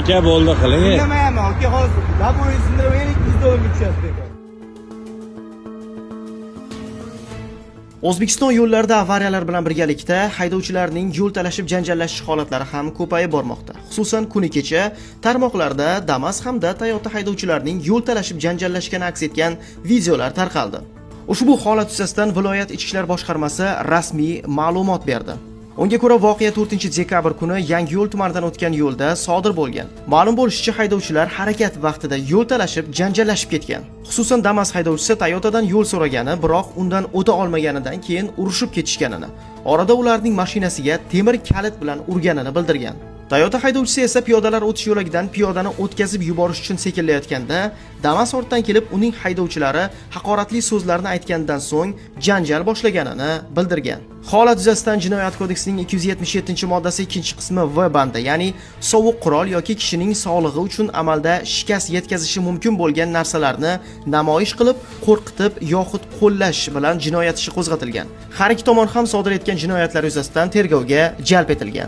Aka, bo'ldi, qiling. Tinlamayapman aka, hozir лобовой sindirib yana 200 dollarga tushasiz bekor. O'zbekiston yo'llarida avariyalar bilan birgalikda haydovchilarning yo'l talashib janjallashish holatlari ham ko'payib bormoqda. Xususan, kuni kecha tarmoqlarda Damas hamda Toyota haydovchilarining yo'l talashib janjallashgani aks etgan videolar tarqaldi. Ushbu holat yuzasidan viloyat Ichki ishlar boshqarmasi rasmiy ma'lumot berdi. Unga ko'ra, voqea 4-dekabr kuni Yangiyo'l tumanidan o'tgan yo'lda sodir bo'lgan. Ma'lum bo'lishicha, haydovchilar harakat vaqtida yo'l talashib janjallashib ketgan. Xususan, Damas haydovchisi Toyota'dan yo'l so'ragani, biroq undan o'ta olmaganidan keyin urushib ketishganini, orada ularning mashinasiga temir kalit bilan urganini bildirgan. Toyota haydovchisi esa piyodalar o'tish yo'lagidan piyodani o'tkazib yuborish uchun sekinlayotganda Damas ortdan kelib uning haydovchilari haqoratli so'zlarni aytganidan so'ng janjal boshlaganini bildirgan. Holat yuzasidan Jinoyat kodeksining 277-moddasi 2-qismi V bandi, ya'ni sovuq qurol yoki kishining sog'lig'i uchun amalda shikast yetkazishi mumkin bo'lgan narsalarni namoyish qilib, qo'rqitib yoxud qo'llash bilan jinoyat ishi qo'zg'atilgan. Har ikki tomon ham sodir etgan jinoyatlar yuzasidan tergovga jalb etilgan.